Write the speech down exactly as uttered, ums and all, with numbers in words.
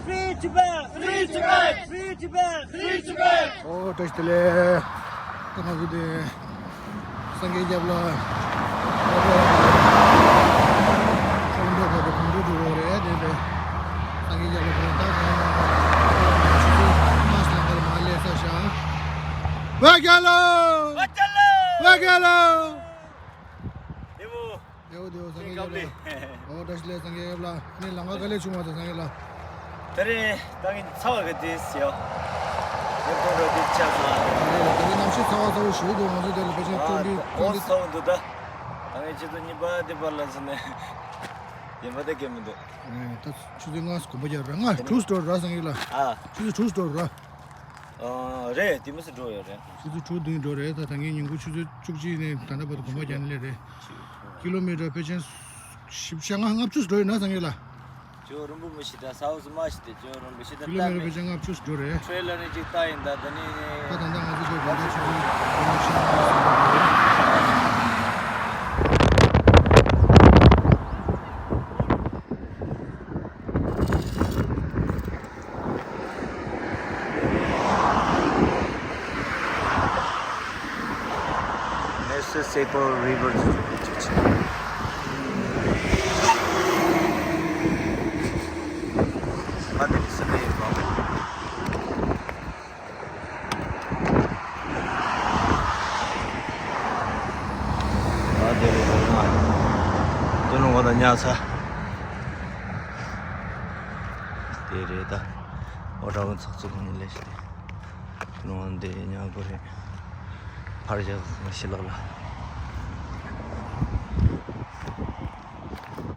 Free Tibet! Free Tibet! Free Tibet! Free Tibet! ཨོ་བཀྲ་ཤིས་བདེ་ལེགས། ད་ང་ཚོ་དེ་སངས་རྒྱས་སྐྱབས་ལ་ཆོས་འབྲེལ་བར་དུ་གོམ་བགྲོད་འགྲོ་རོགས་རེད། དེ་དེ་སངས་རྒྱས་སྐྱབས་ལ་དེ་ད་གང་ན་ཆུ་ཚོད་ལྔ་ལྷག་ཙམ་ལ་མར་སླེབས་ཚར་ཤག་ཝེ་རྒྱལ་ལོ། ཝེ་རྒྱལ་ལོ། ཝེ་རྒྱལ་ལོ། ལེགས་པོ། ལེགས་པོ་བདེ་པོ། སངས་རྒྱས་སྐྱབས་ལ། ཨོ་བཀྲ་ཤིས་བདེ་ལེགས། སངས་རྒྱས་སྐྱབས་ལ། ནི་ལམ་ཁ་དཀའ་ལས་བྱུང་བ་དང་། སངས་རྒྱས་ལ། ད་རེས་ད་ངས་ཚ་བ་ག་དེ་ཟེར་ཡོད། ངས་གཏོང་རོགས་དེ་ཆགས་སོང་། ད་རེས་ད་རེས་གནམ་གཤིས་ཚ་བ་ཚ་བོ་ཞེ་པོ་འདུག་ང་ཚོ་དེ་ལ་ཕལ་ཆེར་ཨ་ཀྲོང་ཀྲི་ཀྲོང་ཨོ་ཀྲི། ཚ་བོ་འདུག་ད་ད་ངས་ཆུ་ཚོད་གཉིས་པ་དེ་བར་ལ་ཟིན་ནས་ཡིན་པ་དེ་སྐད་མི་འདུག་ཨེ་ད་ཆུ་ཚོད་ལྔ་གོམ་པ་རྒྱག་ར། ལྔ་དྲུག་འགྲོ་ར། སངས་རྒྱས་ལ། ཨ་ཆུ་ཚོད་དྲུག་འགྲོ་ར། ཨ་རེད། དེ་མི་སྲིད་འགྲོ་ཡོད་རེད། ཆུ་ཚོད་དྲུག་བདུན་འགྲོ་རེད། ད་ད་ངས་ཉིན་གུང་ཆུ་ཚོད་བཅུ་གཅིག་ནས་ད་ལྟ་བར་དུ་གོམ་པ་རྒྱག་ནས་སླེབས་རེད། ཀི་ལོ་མི་ཊར་ཕལ་ཆེར་བཞི་བཅུ་ཞེ་ལྔ་ལྔ་བཅུ་འགྲོ་ཡོད་ན། སངས་རྒྱས་ལ། ཇོ་རིན་པོ་མི་ཤི་ད་ས་འོག་སུ་མ་ཤི་དེ་ཇོ་རིན་པོ་ཤི་ད་ཀི་ལོ་མི་ཊར་ཕལ་ཆེར་ལྔ་བཅུ་འགྲོ་རེད། ཊེ་རེ་ལར་ནས་ཅིག་ལྟ་ཡིན་ད། ད་ནི་ད་ད་ལྟ་ང་ཚོ་ཇོ་རིན་པོ་ཤི་ད་ཇོ་རིན་པོ་ཤི་ད། Mississippi River. ཨ་དེ་རེད། དེ་ནང་དེ་ནང་འོ་ད་ཉལ་ས་དེ་རེད་ད། ཨོ་ཌ་བོན་ཚགས་ཚུད་ཁོ་ནས་ལས་ཤི་དེ་ནང་དེ་ཉལ་དགོས་རེད། ཕར་བཞག་ཞི་ལགས་ལ།